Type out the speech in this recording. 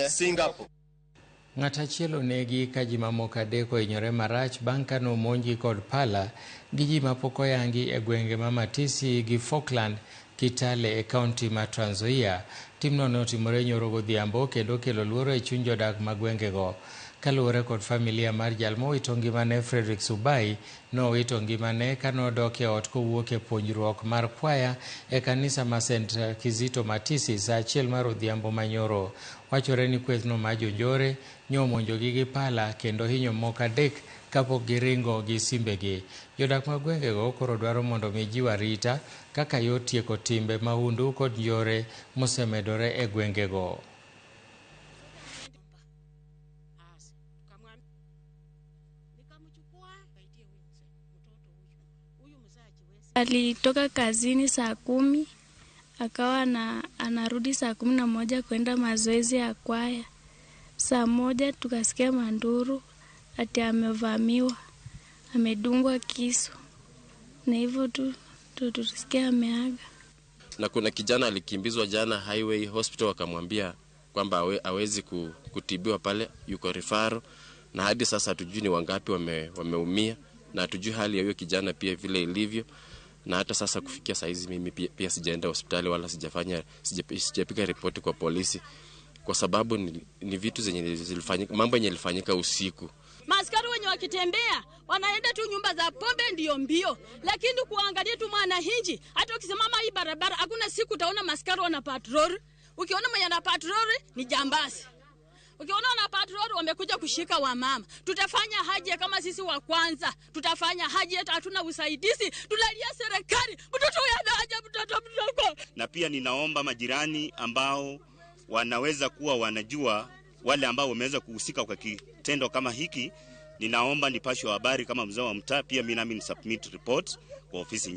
Singapore. Ng'at achiel onegi ka ji mamoko adek ohinyore marach bang' ka nomonjgi kod pala gi ji mapok oyangi e gwenge ma Matisi gi Falkland, Kitale e kaunti ma Trans Nzoia. Timno ne otimore nyoro godhiambo kendo kelo luoro e chuny jodak ma gwengego. Kaluwore kod familia mar jal mowito ngimane Frederick Subai, nowito ngimane ka nodok e ot kowuok e puonjruok mar kwaya e kanisa ma St. Kizito Matisi saa achiel mar odhiambo manyoro. Wachore ni kwethno mar jonjore nyomonjogi gi pala kendo hinyo moko adek kapok giringo gi simbegi. Jodak mag gwengego koro dwaro mondo mi jiw arita kaka yor tieko timbe mahundu kod njore mosemedore e gwengego. Alitoka kazini saa 10 akawa na, anarudi saa 11 kwenda mazoezi ya kwaya. Saa 1 tukasikia manduru ati amevamiwa, amedungwa kisu, na hivyo tu ndo tulisikia ameaga. Na kuna kijana alikimbizwa jana Highway Hospital, wakamwambia kwamba hawezi kutibiwa pale, yuko referral, na hadi sasa hatujui ni wangapi wameumia, na hatujui hali ya huyo kijana pia vile ilivyo. Na hata sasa kufikia saa hizi mimi pia sijaenda hospitali wala sijapiga ripoti kwa polisi, kwa sababu ni vitu zenye zilifanyika, mambo yenye yalifanyika usiku. Maaskari wenye wakitembea wanaenda tu nyumba za pombe ndio mbio, lakini kuangalia tu mwananchi, hata ukisimama hii barabara hakuna siku utaona maaskari wana patrol. Ukiona mwenye ana patrol ni jambazi. Ukiona wana patrol wamekuja kushika wamama. Tutafanya haja kama sisi wa kwanza, tutafanya haja, hata hatuna usaidizi, tunalia serikali, mtoto huyu ana haja, mtoto mdogo. Na pia ninaomba majirani ambao wanaweza kuwa wanajua wale ambao wameweza kuhusika kwa kitendo kama hiki, ninaomba nipashwe habari kama mzee wa mtaa, pia mimi nami ni submit report kwa ofisi.